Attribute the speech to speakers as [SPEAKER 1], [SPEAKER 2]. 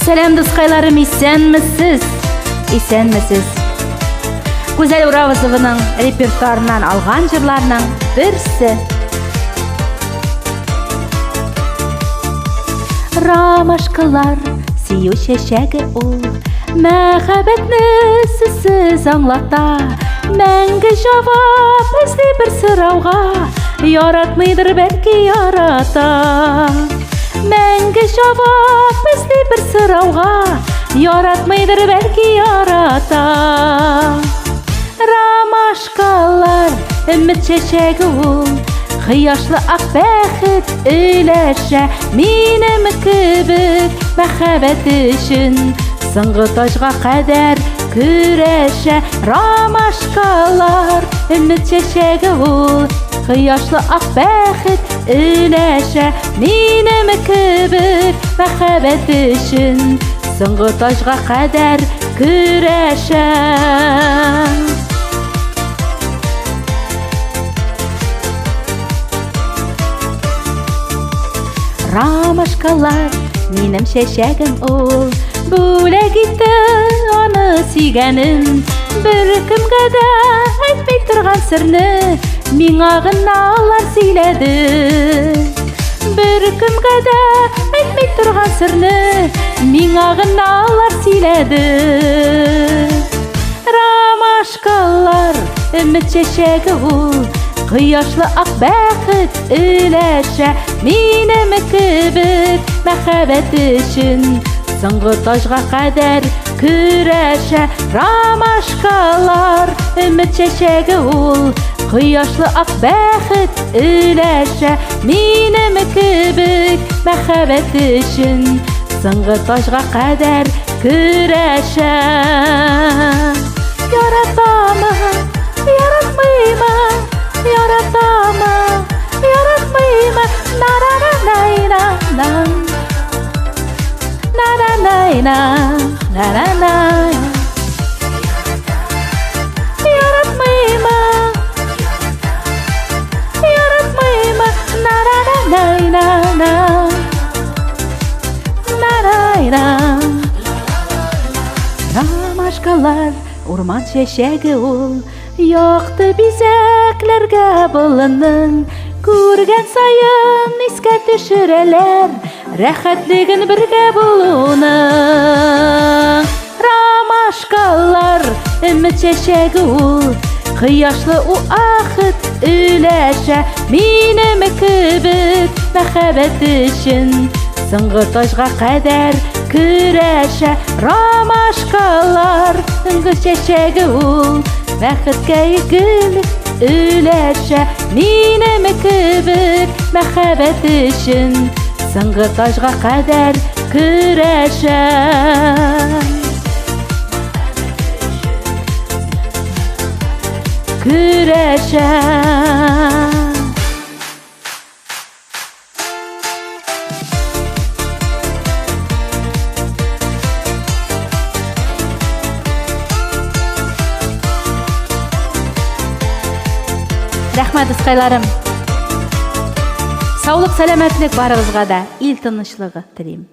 [SPEAKER 1] Сәлам, дускайларым, исәнмесез? Исәнмесез. Гүзәл Уравызованың репертуарыннан алган җырларның берсе. Ромашкалар сөю чәчәге ул, Мәхәббәтне сүзсез аңлата. Мәңге җавап эзли бер сорауга, Яратмыйдыр бәлки ярата. Мәңге җавап эзли бер сорауга, Яратмыйдыр бәлки ярата. Ромашкалар өмет чәчәге ул, Кояшлы ак бәхет өләшә минем кебек мәхәббәт өчен. Соңгы таҗга кадәр көрәшә ромашкалар өмет чәчәге ул, Кояшлы ак бәхет өләшә минем кебек мәхәббәт өчен. Соңгы таҗга кадәр көрәшә. Ромашкалар минем чәчәгем ул, Бүләк итте аны сөйгәнем. Бер кемгә дә әйтми торган серне Миңа гына алар сөйләде. Бер кемгә дә әйтми торган серне Миңа гына алар сөйләде. Ромашкалар өмет чәчәге ул, Кояшлы ак бәхет өләшә минем кебек мәхәббәт өчен. Соңгы таҗга кадәр көрәшә ромашкалар өмет чәчәге ул, Кояшлы ак бәхет өләшә минем кебек мәхәббәт өчен. Соңгы таҗга кадәр көрәшә. Яратамы, яратмыймы, яратамы, яратмыймы, на-на-на-най-на-на. На-на-най-на, на-на-на. Яратмыймы, яратмыймы, на-на-на-най-на-на. Ромашкалар урман чәчәге ул, Якты бизәкләргә болынның. Күргән саен искә төшерәләр Рәхәтлеген бергә булуның. Ромашкалар өмет чәчәге ул, Кояшлы уахыт өләшә минем кебек мәхәббәт өчен. Соңгы таҗга кадәр көрәшә ромашкалар соңгы чәчәге ул, Бәхеткә гөл өләшә минем кебек мәхәббәт өчен. Соңгы таҗга кадәр көрәшә. Көрәшә. Рәхмәт, дускайларым. Саулык, сәламәтлек барыгызга да, ил тынычлыгы телим.